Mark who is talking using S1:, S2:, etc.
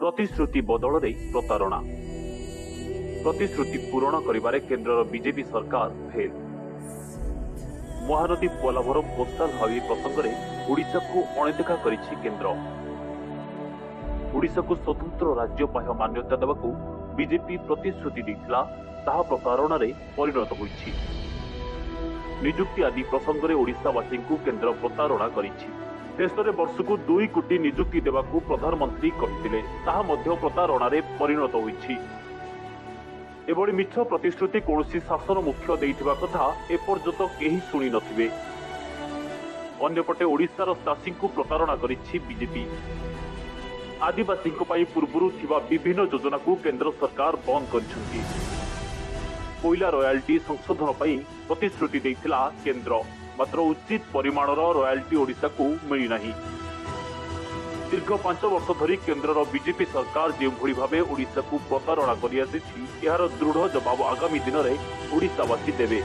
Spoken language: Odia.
S1: ପ୍ରତିଶ୍ରୁତି ବଦଳରେ ପ୍ରତାରଣା। ପ୍ରତିଶ୍ରୁତି ପୂରଣ କରିବାରେ କେନ୍ଦ୍ରର ବିଜେପି ସରକାର fail. Mahanadi Polavaram coastal highway ପ୍ରସଙ୍ଗରେ ଓଡ଼ିଶାକୁ ଅଣଦେଖା କରିଛି କେନ୍ଦ୍ର। ଓଡ଼ିଶାକୁ ସ୍ୱତନ୍ତ୍ର ରାଜ୍ୟ ପାହ୍ୟା ମାନ୍ୟତା ଦେବାକୁ ବିଜେପି ପ୍ରତିଶ୍ରୁତି ଦେଇଥିଲା, ତାହା ପ୍ରତାରଣାରେ ପରିଣତ ହୋଇଛି। ନିଯୁକ୍ତି ଆଦି ପ୍ରସଙ୍ଗରେ ଓଡ଼ିଶାବାସୀଙ୍କୁ କେନ୍ଦ୍ର ପ୍ରତାରଣା କରିଛି। ଦେଶରେ ବର୍ଷକୁ 2 କୋଟି ନିଯୁକ୍ତି ଦେବାକୁ ପ୍ରଧାନମନ୍ତ୍ରୀ କହିଥିଲେ, ତାହା ମଧ୍ୟ ପ୍ରତାରଣାରେ ପରିଣତ ହୋଇଛି। ଏଭଳି ମିଛ ପ୍ରତିଶ୍ରୁତି କୌଣସି ଶାସନ ମୁଖ୍ୟ ଦେଇଥିବା କଥା ଏପର୍ଯ୍ୟନ୍ତ କେହି ଶୁଣି ନଥିବେ। ଅନ୍ୟପଟେ ଓଡ଼ିଶାର ଚାଷୀଙ୍କୁ ପ୍ରତାରଣା କରିଛି ବିଜେପି। ଆଦିବାସୀଙ୍କ ପାଇଁ ପୂର୍ବରୁ ଥିବା ବିଭିନ୍ନ ଯୋଜନାକୁ କେନ୍ଦ୍ର ସରକାର ବନ୍ଦ କରିଛନ୍ତି। କୋଇଲା ରୟାଲ୍ଟି ସଂଶୋଧନ ପାଇଁ ପ୍ରତିଶ୍ରୁତି ଦେଇଥିଲା କେନ୍ଦ୍ର, ମାତ୍ର ଉଚିତ ପରିମାଣର ରୟାଲ୍ଟି ଓଡ଼ିଶାକୁ ମିଳିନାହିଁ। ଦୀର୍ଘ 5 ବର୍ଷ ଧରି କେନ୍ଦ୍ରର ବିଜେପି ସରକାର ଯେଉଁଭଳି ଭାବେ ଓଡ଼ିଶାକୁ ପ୍ରତାରଣା କରିଆସିଛି, ଏହାର ଦୃଢ଼ ଜବାବ ଆଗାମୀ ଦିନରେ ଓଡ଼ିଶାବାସୀ ଦେବେ।